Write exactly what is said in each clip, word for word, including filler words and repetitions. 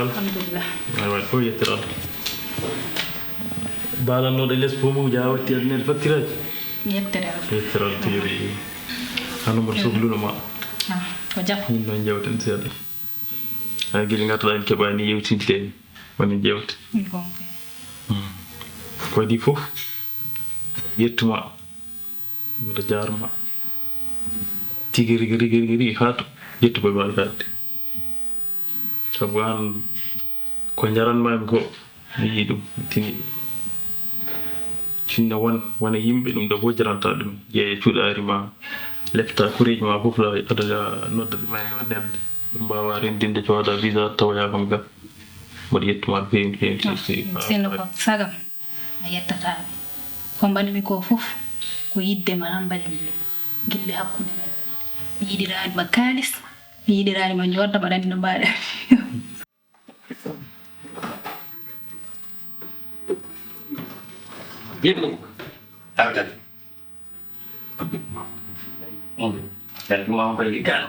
Alhamdulillah. Ay waɗi fof yettere Allah. Baalannooɗo e les fof mum jaa watti adduneede fattiraji. Yettere Allah. Yettere Allah tigi rigi. Hano mboɗo sohluno ma. Ah, ko jam. Min noon jewten seeɗa. Ay gili ngartoɗaa en keɓaani yewtinde en. Woni jewte. Gonga. Hmm. Ko waɗi fof. Yettuma. Mboɗo jaarma. Tigi rigi rigi rigi rigi haa to. Yettugol ma alkaati. Sabu aan ko njaranmaami ko, mi yii ɗum, mi tini. Sinno won, wona yimɓe ɗum ɗo fof jaranta ɗum. Jeeye cuɗaari ma, lepta kureeji ma fof la, aɗa nodda ɗum en yo nelda. Ɗum mbaawa renndinde cooda visa tawoya kam ga. Mboɗo yettuma no feewi, no feewi, no feewi, no feewi. Sinno ko sagam a yettata ɓe. Ko mbaɗmi ko fof, ko yiɗde ma tan mbaɗmi ɗum. Gilli hakkunde men. Mi yiɗiraani ma kaalis, mi yiɗiraani ma njodda, mbaɗa anndi no mbaɗa. Gilli. Argal. Argal ɗum am koye liggal.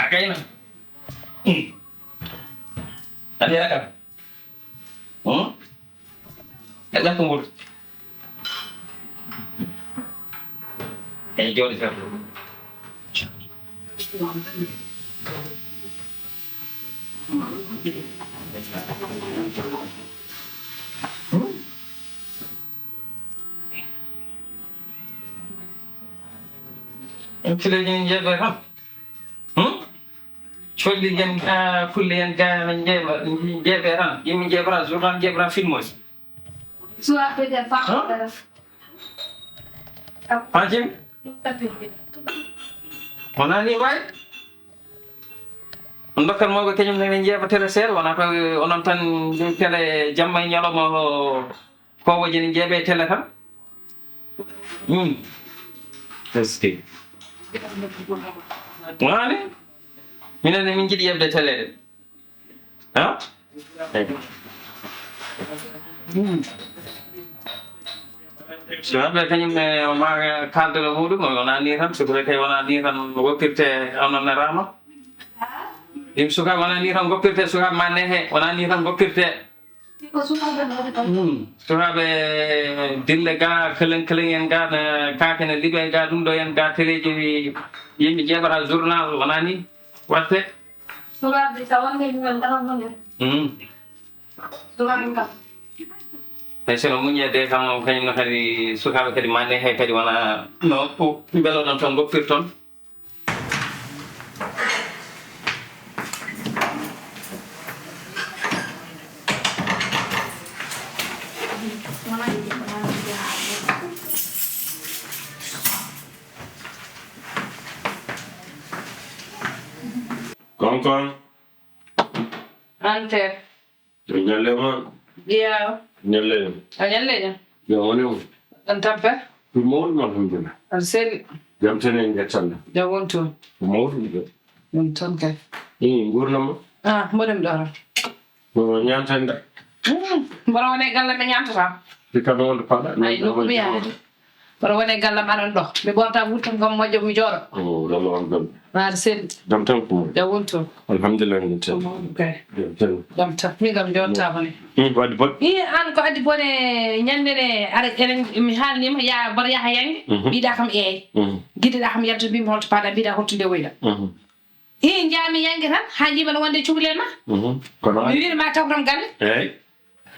A kayna. Adi argal. Hmm? E ƴakko ngol. Eyi, jooɗi tan. Fileeji ne njeeɓe tan. Hmm? Colli yen, ah, kulle yen ga, men njeeɓa, njeeɓe tan. Yimɓe njeeɓata journal, njeeɓata film aussi. Soit peut-être pas. Hein? Fatim? Wonaa nii waay? On dokkat mawɓe kañum nene njeeɓa télé seeɗa, wonaa ko onon tan njeeɓi télé jamma e ñalawma o, ko wojani njeeɓe télé tan? Hmm. Est-ce que? Wonaa ni? Minen ne min njiɗi yeɓde télé de. Ha? Sukaaɓe kañum ne ma kaalde no muɗum, wonaa ni tan, sukaaɓe kay wonaa ni tan goppirte, onon ne rama. Ɗum sukaaɓe wonaa ni tan goppirte, sukaaɓe ma nehe, wonaa ni tan goppirte. Hmm. Sukaaɓe dille ga, kelen kelen en ga, na kaake ne liɓe ga, ɗum ɗo en ga, teleeji yimɓe jeeɓata journal, wonaa ni watte. Sukaaɓe tawanɓe ɗumen tan woni. Hmm. Sukaaɓe kam. Tawi so no muññeede kam, kañum no kadi sukaaɓe kadi ma nehe kadi wona no mbeloɗon toon, goppirton. Konkon. Ante. Yo ñalle ma. Yaa. Ñalle. A ñalle jam. Yo woni mo. Ɗan tampe. Ɗum mawɗum alhamdulillah. Aɗa selli. Jam tan en ƴettalla. Jam won toon. Ko mawɗum de. Ɗum tan kay. Ii, nguurndam ma. Ah, mboɗo mi ɗo tan. Ko ñaanten de. Mm, mboɗo woni e galle mi ñaantata. Hikka noon wonde paɗa. Ay, nokku mi yaade. Mboɗo woni e gallam aɗon ɗo. Mi ɓorta wurtan kam moƴƴo mi jooɗo. Oh, lalla on ɗon. Aɗa selli. Jam tan ko. Jam woni toon. Alhamdulillah, min tan. Ko mawɗum kay. Jam tan. Jam tan. Min kam jooɗtaako ni. Hmm, ko addi bone? Ii, aan ko addi bone ñannde nde aɗa, eɗen, mi haalniima, ya, mboɗo yaha yannge, mhm, mbiɗa kam eey. Mhm. Ngiɗiɗaa kam yaltude, mbiimi holto paɗa, mbiɗa holto ndewoyɗaa. Mhm. Ii, njaami yannge tan, haa njiimi aɗa wonde e cukalel ma. Mhm. Ko noon. Mi wiide ma taw kam galle. Eey.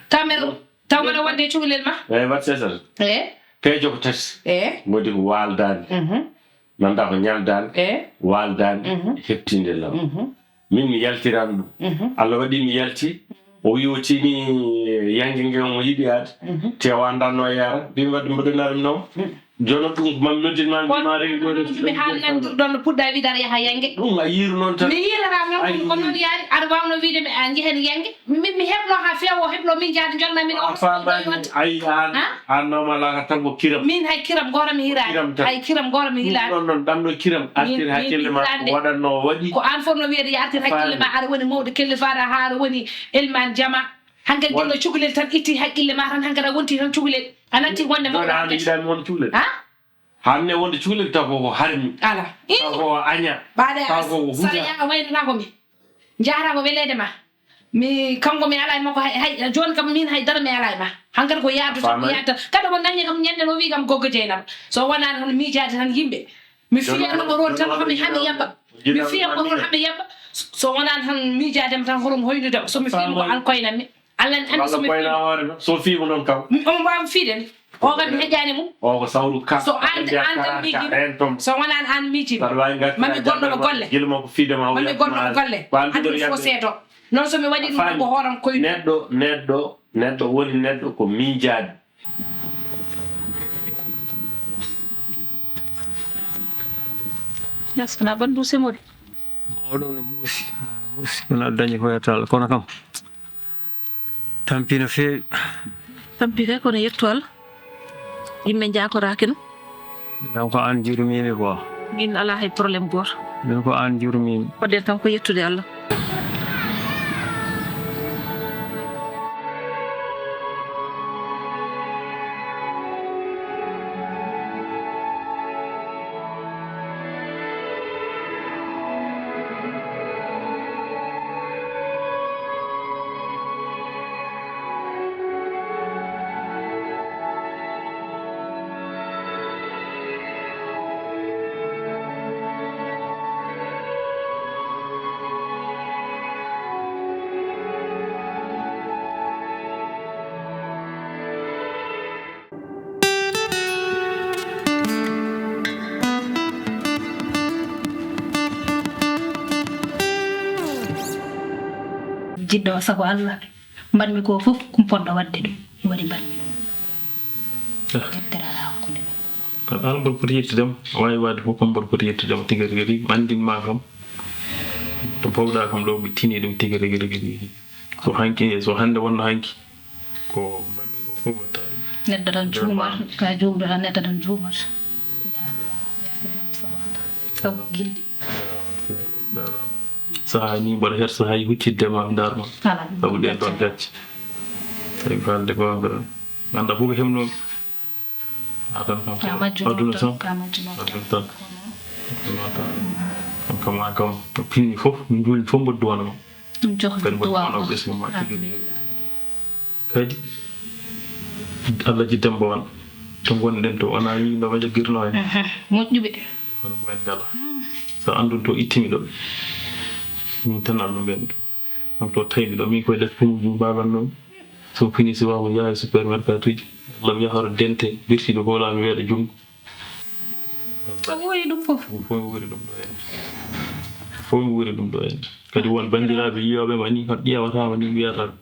Taw mbeɗa, taw mbeɗa wonde e cukalel ma. Eey, waɗ sesal. Eey. Peejo ko tati. Eey. Woodi ko waaldaani. Mhm. Nanndaa ko ñaaldaani. Eey. Waaldaani, mhm, heɓtinde law. Mhm. Min mi yaltiraani ɗum. Mhm. Allah waɗi mi yalti. O wi o tiimi yannge nge omo yiɗi aade. Mhm. Te o anndanno yaara. Mbimi waɗde mboɗo naari mi nawa. Mhm. Jono ɗum ko mam noddin ma, kono ma regi ɗo. Mi haalnandirɗon no puɗɗa wiide aɗa yaha yannge. Ɗum a yiiru noon tan. Mi yiirata noon, ko noon yaari. Aɗa waawno wiide mi a njehen yannge. Min mi heɓno haa feewo, heɓno min njaade jonna min. A faamaani. Ayi, aan, aan nooma laaka tan ko kiram. Min hay kiram gooto mi hiraani. Kiram tan. Hay kiram gooto mi hiraani. Ɗum ɗon noon, ɗam ɗo kiram artir hakkille ma, ko waɗatno o waɗi. Ko aan fotno wiyeede yo artir hakkille ma, aɗa woni mawɗo kellifaaɗo haa aɗa woni elmaan jama. Hankadi gila cukalel tan itti hakkille ma tan, hankadi a wonti tan cukalel. A natti wonde mawɗo. Jooni aan yiɗaani wonde cukalel? Ha? Hannde wonde cukalel taw ko harmi. Ala. Taw ko aña. Baɗe taw ko huña. Sara yaa a waynata ko mi. Njaara ko weleede ma. Mi, kanko mi alaa e makko hay, hay, jooni kam min hay dara mi alaa e ma. Hankadi ko yaadu tan, ko yaadu tan. Kadi omo nangi kam ñande no wi kam gogo Jeynaba. So wonaani tan miijaade tan yimɓe. Mi fiya no ko toon tan hami, hami yabba. Mi fiya ko toon hami yabba. So wonaani tan miijaade mi tan hoto mi hoynude. So mi fiyi ko an koynam mi. Allah ne anndi so mi fiyi. So fiyi ko noon kam. Omo waawi fiide mi. O kam mi heƴaani mo. O ko sawru ka. So an, an tan miijii. So wonaani an miijii. Mami goɗɗo mo golle. Mami goɗɗo mo golle. Anndi ko fof seedo. Noon so mi waɗi ɗum ko hooram koyɗum. Neɗɗo, neɗɗo, neɗɗo woni neɗɗo ko miijaade. Yes, kana ɓanndu semori. Oɗo ne muusi, muusi, kono aɗa dañi ko yetta Allah. Kono kam, tampi no feewi. Tampi kay kono yettu Allah. Yimɓe njaakoraaki no. Ɗum ko aan jurmiimi quoi. Min alaa hay problème gooto. Ɗum ko aan jurmiimi. Waɗde tan ko yettude Allah. Jiɗɗo o sago Allah, mbaɗmi ko fof, ko ponɗo waɗde ɗum, waɗi mbaɗmi ɗum. Deftere alaa hakkunde men. Kono aan mboɗo foti yettude ma, a waawi waɗde fof, kono mboɗo foti yettude ma tigi rigi rigi, mi anndin ma kam, to mbawɗa kam ɗo, mi tini ɗum tigi rigi rigi rigi. So hanki, so hannde wonno hanki, ko mbaɗmi ko fof watta ɗum. Neɗɗo tan juumat, ka juumɗo tan neɗɗo tan juumat. Sabu gilɗi. Sahaa ni mboɗo hersa hay huccidde ma mi ndaar ma. Sabu ɗen ɗon gacce. Tawi falde goonga. Annda fof ko hemnoomi. A tan kam ko aduna tan. Aduna tan. Aduna tan. Kam, kam, kam, no pinmi fof, no njuulmi fof mboɗo duwana ma. Ɗum jox kadi mboɗo duwana ma ɓesngu ma. Kadi, Alhaji Demba Wan, to ngonɗen to, wona wiide no jaggirno en. Moƴƴuɓe. Kono ko en ngala. So anndun to ittimi ɗo. Min tan anndumi ɗo. Ɗum to tawmi ɗo, min koye les pumuji mbaɗanno. So fini si wawa yaha e supermarket uji. Allah mi yahoro dente, birtiɗo ko wala mi weeɗa junngo. Ko ɓuri ɗum fof. Ɗum fof mi wuuri ɗum ɗo henne. Fof mi wuuri ɗum ɗo henne. Kadi won banndiraaɓe yiyooɓe ma ni, hoto ƴeewataama ni mbiyata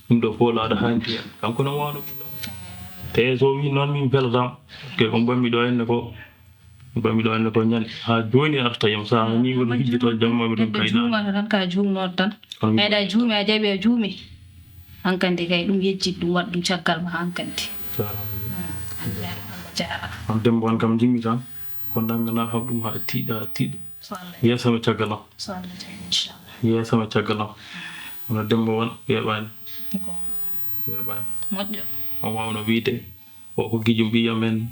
ɗum ɗo fof laaɗa hanti heen. Kanko ne wano ɗum ɗo. Te so wi noon min pelataama. Ke ko mbaɗmi ɗo henne ko, mbaɗmi ɗo henne ko ñande. Haa jooni arta yam saha ni woni hijjito jamma mi ɗum kayna. Juumata tan ka juumnooɗo tan. Meeɗa juumi, a jaɓi a juumi. Hankandi kay ɗum yejjit ɗum waɗ ɗum caggal ma hankandi. Jaaraama. Allah jaaraama. On Demba Wan kam jimmi tan ko nanngana kam ɗum haɗa tiiɗa haɗa tiiɗa. So Allah yeeso ma caggal am. So Allah jaɓi inchallah. Yeeso ma caggal am. Hono Demba Wan weeɓaani. Weeɓaani. Moƴƴo. On waawno wiide o ko gijum ɓiya men.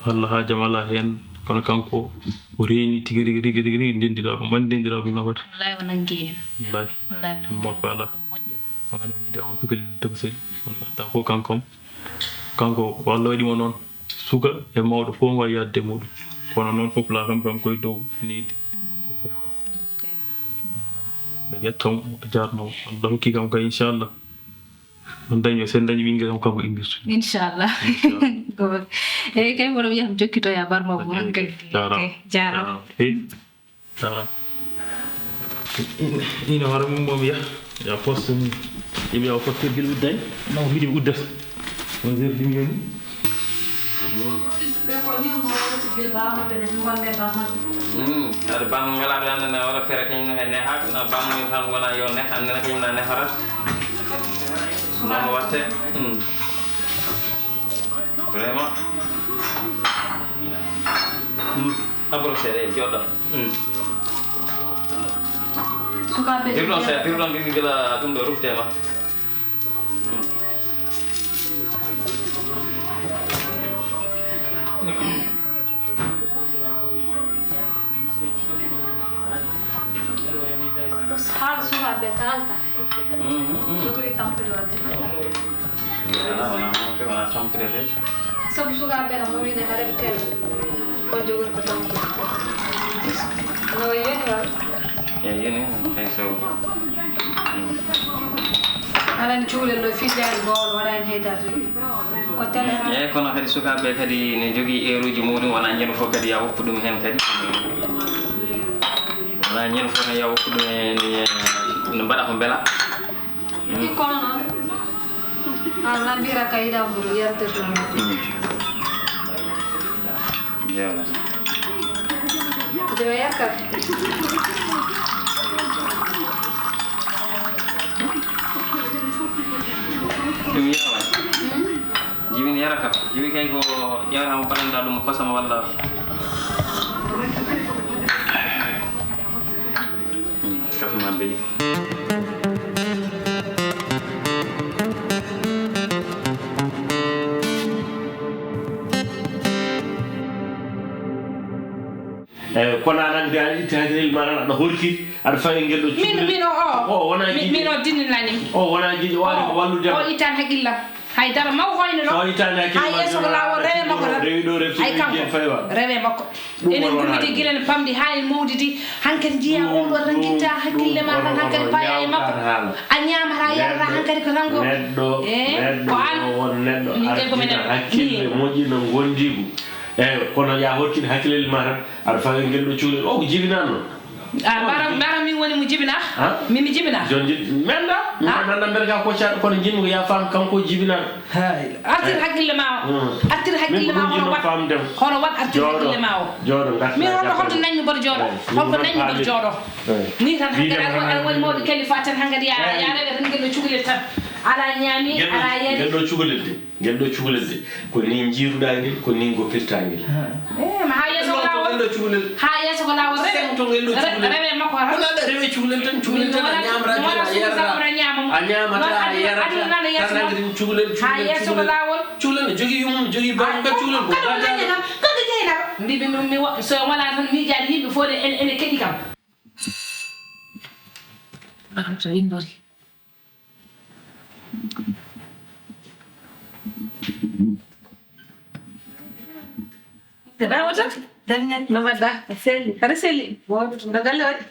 Allah haajam alaa heen, kono kanko o reeni tigi rigi, rigi, rigi, rigi, ndenndiraako, mbaɗi ndenndiraako nafata. Wallaay o nanngi heen. Wallaay. Wallaay o nanngi heen. Makko alaa. Ko moƴƴo. Wano wiide o cukalel tokosel, kono ngannduɗaa fof kanko, kanko ko Allah waɗi mo noon, suka e mawɗo fof waawi yaadde e muɗum. Kono noon fof laa kam, kam koye dow needi. Ɓe yetto mo, ɓe jaarno mo. Allah hokki kam kay, inchallah. On dañi, so en dañi ɓinngel kam kanko inndirtu. Inchallah. Inchallah. Goto. Eyyi, kay mboɗo wiya mi jokkitoya barma mo hankadi. Jaaraama. Eyyi, jaaraama. Jaaraama. Eyyi. Jaaraama. Ina hoore mum moom ya. Ya poste mum. Iɓe o fottirgel uddani. Non, wiɗi uddata. On zerdi mi yoni. Hmm, aɗa bammo ngala ɓe annana wala fere kañum ne hay nehaaka, na bammo tan wona yo neh, annana kañum na nehorata. Noon watte. Hmm. Vraiment. Hmm. Abro seeɗa e joɗɗo. Hmm. Sukaaɓe. Birɗon seeɗa, birɗon ɗiɗi gila ɗum ɗo rufde ma. Haala sukaaɓe kaalta. Jogori tampude waɗde. Wala, wala, wala, wala tampude de. Sabu sukaaɓe kam, mo wiide hare ɓe tel. Ko jogori ko tampude. No yoni wala? E yoni, hay so. Aɗa anndi cukalel ɗo fijjaani boowal, waɗaani hay dara. Ko tele. Eeyi, kono kadi sukaaɓe kadi ne jogii eeruuji muɗum, wonaa ñande fof kadi ya woppu ɗum heen kadi. Wonaa ñande fof ne ya woppu ɗum heen, no mbaɗa ko mbela. Ɗi kono noon. An nambira ka yiɗa mburu yaltirta noon. Jeewla. Jeewa yakka. Ɗum yawa. Jiwin yara ka. Jiwi kay ko ƴeewata mo baɗanɗa ɗum kosam walla. Hmm, kafe ma beyi. Eyi, kono aɗa anndi, aɗa itti hakkille ma tan, aɗa horkiri, aɗa fawi ngel ɗo min cukalel. Min o o wona min o dinninani. O wona jiiɗi o ari ko wallude o ittan hakkillam. Hay dara maw hoyno ɗo. So ittaani hakkille ma yeeso ko laawol rewe makko tan. Rewi ɗo refti hay kanko rewe makko. Enen ɗum woni gila ne pamdi haa en mawdidi. Hankadi njiya on ɗo tan gitta hakkille ma tan, hankadi paya e makko. A ñaamata yarata hankadi ko tan go. Neɗɗo neɗɗo won neɗɗo ardina hakkille moƴƴina ngondigu. Eyi, kono ya horkiri hakkille ma tan. Aɗa fawi ngel ɗo cukalel o ko jibinanno. A mbara mbara min woni mo jibina. Min mi jibina. Jon jib menda. Menda mbere ka koccaɗo kono jinmi ko ya fam kanko jibina. Artir hakkille ma o. Artir hakkille ma hono wat hono wat artir hakkille ma o. Jooɗo ngat min hono holto nanmi mboɗo jooɗo holko nanmi mboɗo jooɗo. Ni tan hakkadi aɗa woni mawɗo kalifa tan hankadi ya ya rewe tan ngel ɗo cukalel tan. Ala ñaami ala yari. Ngel ɗo cukalel de. Ngel ɗo cukalel de, ko ni njiiruɗaa ngel, ko ni ngoppirtaa ngel. Eh, ma haa yeeso ko laawol. Ngel ɗo cukalel. Haa yeeso ko laawol, rewe. Sento ngel ɗo cukalel. Rewe makko hara. Kono aɗa rewe cukalel tan, cukalel tan, a ñaamata, a yarata. A ñaamata, a yarata. Tan hankadi cukalel, cukalel, cukalel. Cukalel ne jogii yummum, jogii bammum, ka cukalel ko. Kala ko dañi kam, ko ko jeynata. Mbiɓe mi, mi wa-, so wala tan miijaade yimɓe fof de ene, ene keɗi kam. Arata inndori. Ramata? No mbaɗɗa? Selli. Aɗa selli? Mawɗum. No galle waɗi?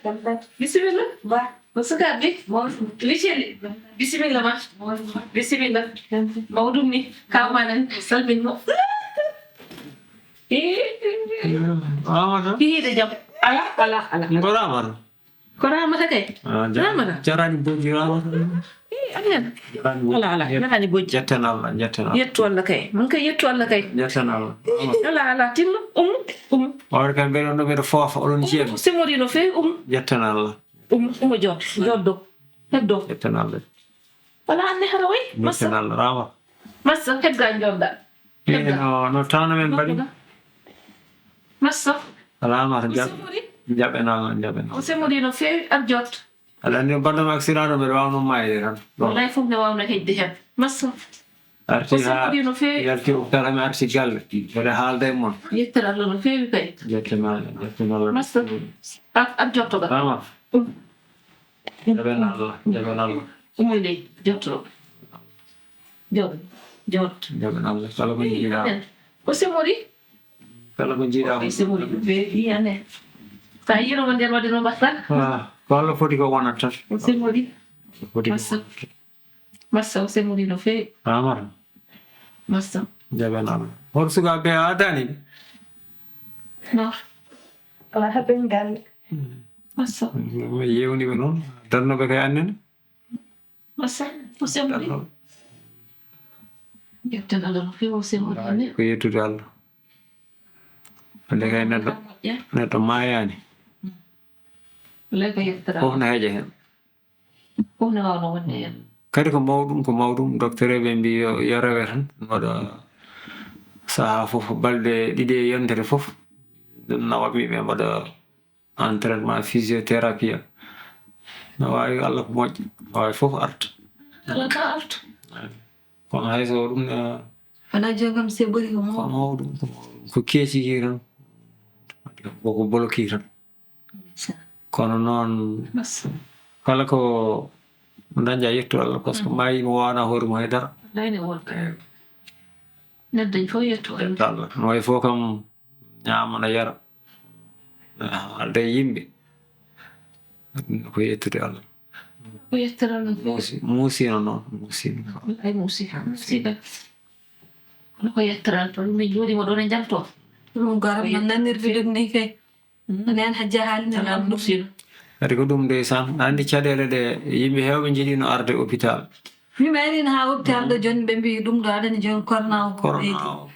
Bisimilla. Ba. Ko sukaaɓe? Mawɗum. Liceli? Bisimilla ma. Mawɗum. Bisimilla. Mawɗum ni. Kawma nan. Salmin mo. Ramata? Hihiɗe jam. Ala, ala, ala. Ko Ramata? Ko Ramata kay. Ah, ja-, Ramata. Jarani bojji Ramata. Eh, amen. Jarani bojji. Ala, ala, jarani bojji. Jetten Allah, jetten Allah. Yettu Allah kay. Mun kay yettu Allah kay. Jetten Allah. Ala, ala, tinno. Um, um. Wawde kay mbeɗo no mbeɗo foofa, oɗon jeeɗo. Semori no feewi, um. Jetten Allah. Um, um, jooɗo, jooɗo. Heddo. Jetten Allah. Wala anne hara way. Massa. Jetten Allah, Rama. Massa, hedga jooɗa. Eh, no, no tawno men mbaɗi? Massa. Alaa ma, jaɓ-, jaɓenama, jaɓenama. O semori no feewi, ar jot. Aɗa anndi no baɗɗo ma accident ɗo, mbeɗa waawno maayde tan. Ɗo. Wallay fof ne waawno heƴde heen. Massa. Arti haa yalti hôpital, mi arti galle. Mbeɗa haalda e mon. Yettere Allah no feewi kay. Yettere ma, yettere ma. Massa. Ar, ar jottoɗa. Rama. Jaɓen Allah, jaɓen Allah. Ummoy ley, jotto. Jot, jot. Jaɓen Allah, kala ko jiiɗa. Ko semori? Kala ko jiiɗa. Ko semori, ko feewi, ane. Sa yino mo nder wadde no mbaɗta? Ah, ko Allah foti ko wonat tan. Ko semori. Ko foti ko wonat tan. Massa, o semori no feewi. Amar. Massa. Jaɓen Allah. Hol sukaaɓe a adani? No. Ala haben galle. Massa. Mi yewni ɓe noon. Darnoɓe kay annene. Massa. O semori. Darnoɓe. Yettan Allah no feewi o semori ne. Ko yettude Allah. Wonde kay neɗɗo, neɗɗo maayaani. Wallay ko yettere Allah. Fof na heƴa heen. Fof ne waawno wonde heen. Kadi ko mawɗum, ko mawɗum, docteur ɓe mbi yo, yo rewe tan, waɗa sahaa fof, balɗe ɗiɗi e yontere fof, nawa mi ɓe mbaɗa entraînement physiothérapie. No waawi Allah ko moƴƴi, waawi fof arta. Kala ka arta. Kono hay so ɗum, eh, wona jogam se ɓuri ko mawɗum. Ko mawɗum, ko mawɗum. Ko keeci ki tan, ko ko boloki tan. Kono noon, kala ko Dañja yettu Allah, parce que maayi mo wawana hoore mo haydara. Layne won. Neɗɗo fof yettu Allah. Yettu Allah. No way fof kam ñaama na yara. Haalda e yimɓe. Ko yettude Allah. Ko yettere Allah. Muusi, muusino noon, muusino. Ay muusi, muusi kay. Kono ko yettere Allah toon, min jooɗiima ɗoon e njanto. Ɗum garam no nanirde ɗum ni kay. Neen ha jahaali men Tan muusi. Kadi ko ɗum ndeysaan, a anndi caɗeele ɗe yimɓe heewɓe njiɗino arde hôpital. Mi meeɗino ha hôpital ɗo jooni ɓe mbi ɗum ɗo aɗani jooni corona o ko Corona ɓeydi. O.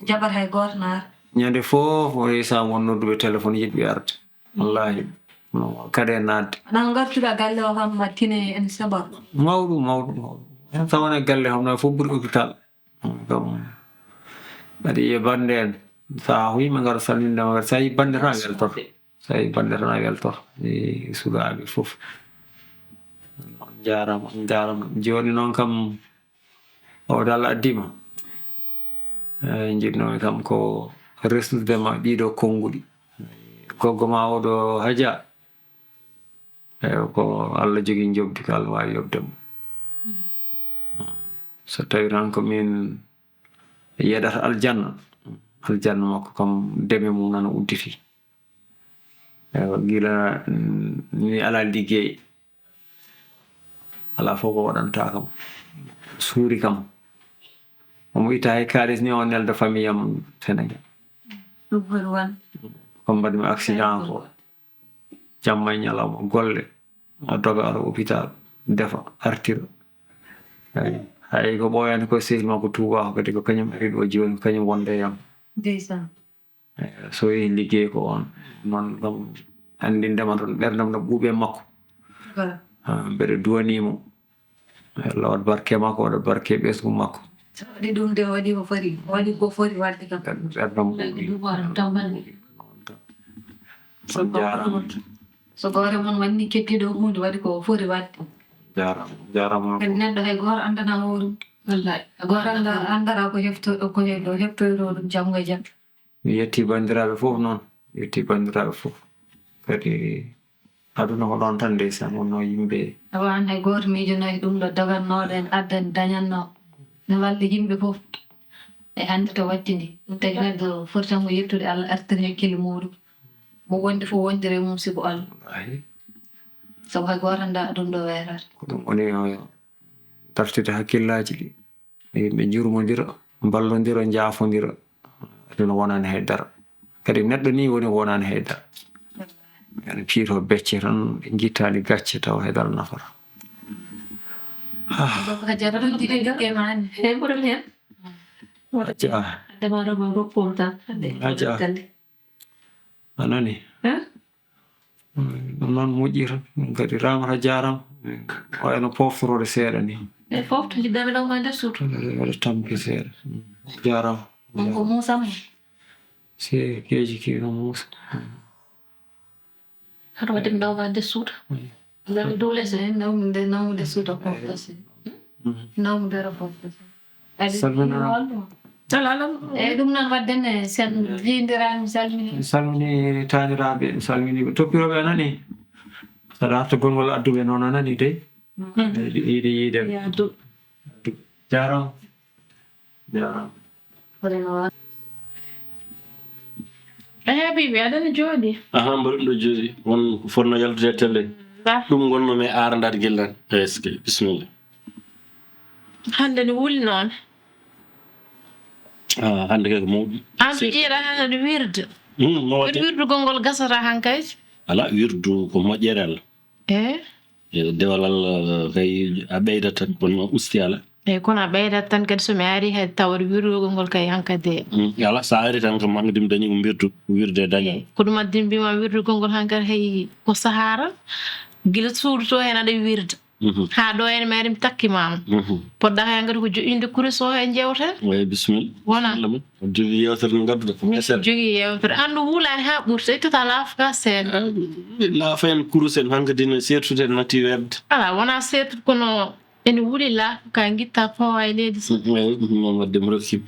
Jaɓat hay gooto naata. Ñande fof o ndeysaan won nodduɓe téléphone yiɗɓe arde. Wallahi. No kadi e naatde. Nan gartuɗa galle o kam ma tine en sabar. Mawɗum, mawɗum, mawɗum. Hen sa wona galle kam no fof ɓuri hôpital. Kam aɗa yiya bannde en. Sa huyma ngar salminde ma, sa yi bannde tan a weltoto. Sa yi bannde tan a weltoto. E sukaaɓe fof. On njaarama, on njaarama. Jooni noon kam o dal addima. Eyi, njiɗnoomi kam ko resnude ma ɗiɗo konnguɗi. Goggo ma oɗo haja. Eyi, ko Allah jogii njoɓdi ko Allah waawi yoɓde mo. So tawi tan ko min yeɗata aljanna, aljanna makko kam deme mum nana udditi. Eyi, gila mm, mi ala liggey, ala fof ko waɗanta kam. Suuri kam. Omo itta hay kaalis ni o nelda famille am Sénégal. Ɗum foti won. Ko mbaɗmi accident ko jamma e ñalawma golle, o doga ara hôpital, defa, artira. Eyi, hay ko ɓooyani ko sehil makko tuubako kadi ko kañum ari ɗo jooni, ko kañum wonde e am. Ndeysaan. Eyi, so yehi liggey ko on, noon kam anndindema toon ɓerdam no ɓuuɓi e makko. Voilà. Ah, mbeɗa duwanimo. Allah waɗa barke makko, waɗa barke ɓesngu makko. So waɗi ɗum de waɗi ko foti, waɗi ko foti waɗde kam. Ɓerdam ɓuuɓi. Duwaram tambanɗe. On njaaraama. So goore mon wanni keddiɗo huunde waɗi ko foti waɗde. Jaaraama, jaaraama. Kadi neɗɗo hay gooto anndana hoore mum. Wallahi. Gooto annda anndata ko hefto ko he- ko heftoyto ɗum janngo e jam. Mi yetti banndiraaɓe fof noon, mi yetti banndiraaɓe fof. Kadi aduna ko ɗoon tan ndeysaan, wonno yimɓe. Awa an hay gooto miijanooki ɗum ɗo dogannooɗo en addan dañannoo. No walli yimɓe fof. E hannde to wattindi. Ɗum tagi neɗɗo foti tan ko yettude Allah artiri hakkille muɗum. Mo wondi fof wondire mum sibu Allah. Wallahi. Sabu hay gooto annda ɗum ɗo weerata. Ko ɗum woni o dartude hakkillaaji ɗi. Yimɓe njurmondira, mballondira, njaafondira. Aduna wonani hay dara. Kadi neɗɗo ni woni wonani hay dara. Ene piito becce tan, ɓe ngittaani gacce taw hay dara nafata. Baba Hajara ɗum jiɗi jokke mani. He ɓural heen. Acca. Adde ma ɗo ma rokkom tan. Adde. Aja. Kande. A nani? Hein? Ɗum noon moƴƴi tan. Ɗum kadi ramata jaarama. Wayno poftorode seeɗa ni. E fof to jiɗɗaɓe ɗo ma nder suudu. Waɗa tampi seeɗa. Jaarama. Ɗum ko Muusa mo. Si keeji kino Muusa. Haɗa waɗi mi nawma nde suuta. Nawmi dow lese. Nawmude nawmude suuta fof kasi. Nawmude ro fof kasi. Salmina. Ala ala. Eyyi, ɗum noon wadde ne sen jiindiraa, mi salmini. Mi salmini taaniraaɓe, mi salmini ɓe toppirooɓe a nani. Saɗa arta gongol adduɓe noon a nani dey. Yiide yiide. Yaadu. Jaaraama. Jaaraama. Ehe bibi aɗa no jooɗi. Aha, mbaɗum ɗo jooɗi. On ko fotno yaltude e télé. Ɗum ngonno mi aara ndaar gillan. Est-ce que bismillah. Hannde no wuli noon. Ah, hannde kay ko mawɗum. An to ƴeeɗa han aɗa wirda. Hmm, no Kono waɗi? Wirdugol ngol gasata han kay. Ala wirdu ko moƴƴere Allah. E E dewal Allah kay a ɓeydat tan kono usti ala. Eyi kono a ɓeydat tan kadi so mi ari hay tawde wirdugol ngol kay hankadi. Mm, ala sa ari tan ko mangdim dañi ko mbirdu wirde dañi. Eyi ko ɗum addi mbima wirdugol ngol hankadi hay ko sahara gila suudu to hen aɗa wirda. Mhm. Ha ɗo en mari mi takkimama. Mhm. Poɗɗa hay hankadi ko joɗɗinde kurus o e jewten. Eyi bismillah. Wona. Bismillah. Jogii yewtere no ngadduɗa. Min Eset. Jogii yewtere andu wulani ha ɓurta ittata laafa ka seeɗa. Laafa en kurus en hankadi no seertude natti weeɓde. Ala wona seetude kono ene wuli laafa ka gitta fawa e leydi so. Eyi ɗum noon wadde mi rokki.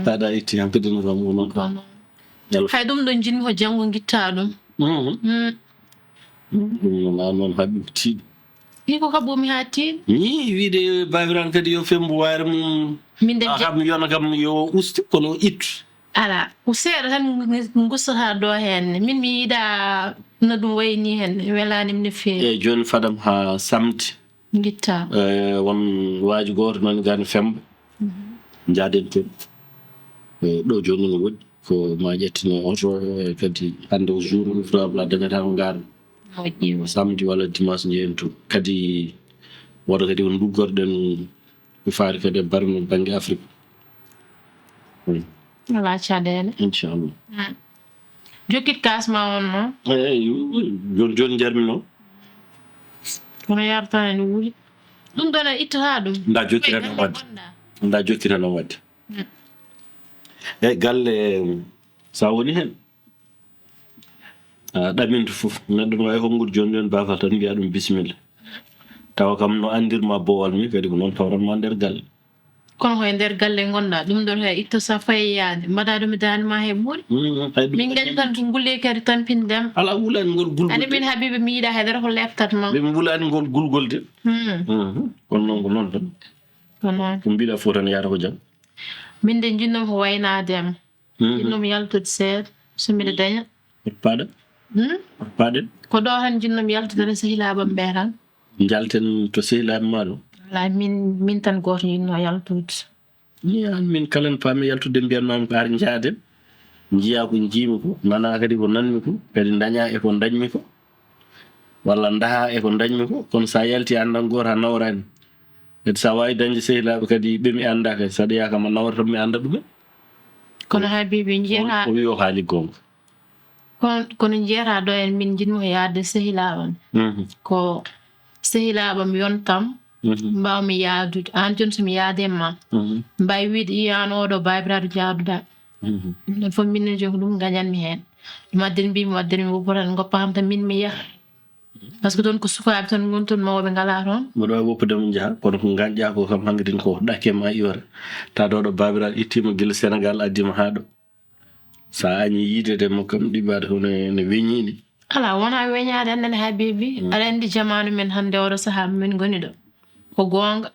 Taɗa itti hankadi no kam wonata. Yalla. Hay ɗum ɗo jinmi ko janngo gitta ɗum. Mhm. Mm. Ɗum noon an noon haɓi ko tiiɗi. Ni ko kaɓɓumi haa tiiɗi. Ni wiide baabiraaɗo kadi yo femmbu wayre mum. Min de A kam yona kam yo ustu kono ittu. Ala ko seeɗa tan gustata ɗo henne. Min mi yiɗa no ɗum wayi ni henne. Welaani mi no feewi. Eeyi, jooni fadam haa samedi. Ngitta. Eh, won waaju gooto noon gani femmba. Njaaden toon. Eh, ɗo jooni no woɗɗi. Ko ma ƴettine oto, eh, kadi hannde o jour ouvrable a dañata ko ngaar. Moƴƴi. Samedi walla dimanche njehen toon. Kadi woto kadi ko nduggotoɗen ko faati kadi e barme bannge Afrique. Mm. Alaa caɗeele. Inchallah. Jokkit kaas ma on noon. Eeyi, jooni jooni njarmi noon. Kono yartana ne wuli. Ɗum ɗon a ittata ɗum. Nda jokkira noon waɗde. Nda jokkira noon waɗde. Eeyi, galle, so a woni heen, a ɗaminto fof. Neɗɗo no waawi hombude jooni jooni baafal tan mbiya ɗum bisimilla. Tawa kam no anndirma boowal mi kadi ko noon tawranma nder galle. Kono koye nder galle ngonɗa ɗum ɗon he itta sa fayi yaade mbaɗa ɗum e daande ma he ɓuuri. Min gañi tan ko ngulli kadi tampindem. Ala wulaani ngol gulgol. Ani min Habiba mi yiɗa he nder ko leftat ma. Ɓe wulaani ngol gulgol de. Kono noon ko noon tan. Ko noon. Ko mbiɗa fof tan yaata ko jam. Min de jinnomi ko waynaadem. Jinnomi yaltude seeɗa so mbiɗa daña. Paɗa. Paɗen. Ko ɗo tan jinnomi yaltude tan sehilaaɓam ɓe tan. Njalten to sehilaaɓe ma ɗo. Wala min min tan gooto yinno yaltude. Ni an min kala no paami yaltude mbiyan ma ko ar njaaden. Njiya ko njiimi ko, nana kadi ko nanmi ko, kadi daña e ko dañmi ko. Walla daha e ko dañmi ko, kono sa yalti andan gooto a nawrani. Kadi sa waawi dañde sehilaaɓe kadi ɓe mi annda kadi saɗa yaha kam a nawra tan mi annda ɗumen. Kono Habibi njiyata O wi o haali goonga. Kono kono njiyata ɗo en min njiɗmi ko yaade sehilaaɓam. Ko sehilaaɓam yontam mbawmi yaadude. Aan jooni so mi yaade e ma mbawi wiide iyo aan oɗo baabiraaɗo jaaduɗa. Ɗum ɗon fof minen jooni ko ɗum gañanmi heen. Ɗum adden mbimi wadden mi woppa tan goppa kam tan min mi yaha. Par ce que toon ko sukaaɓe tan ngoni toon mawɓe ngalaa toon. Mboɗo waawi woppude mo njaha kono ko ngañƴa ko kam hangadin ko ɗakke ma iwata. Taade oɗo baabiraaɗo ittiima gila Senegal addiima haa ɗo. So a añii yiideede mo kam ɗiɓɓaade hono ene weñii ni. Alaa wonaa weñaade anndene Habibi. Aɗa anndi jamaanu men hannde oɗo sahaa min ngoni ɗo. Ko goonga.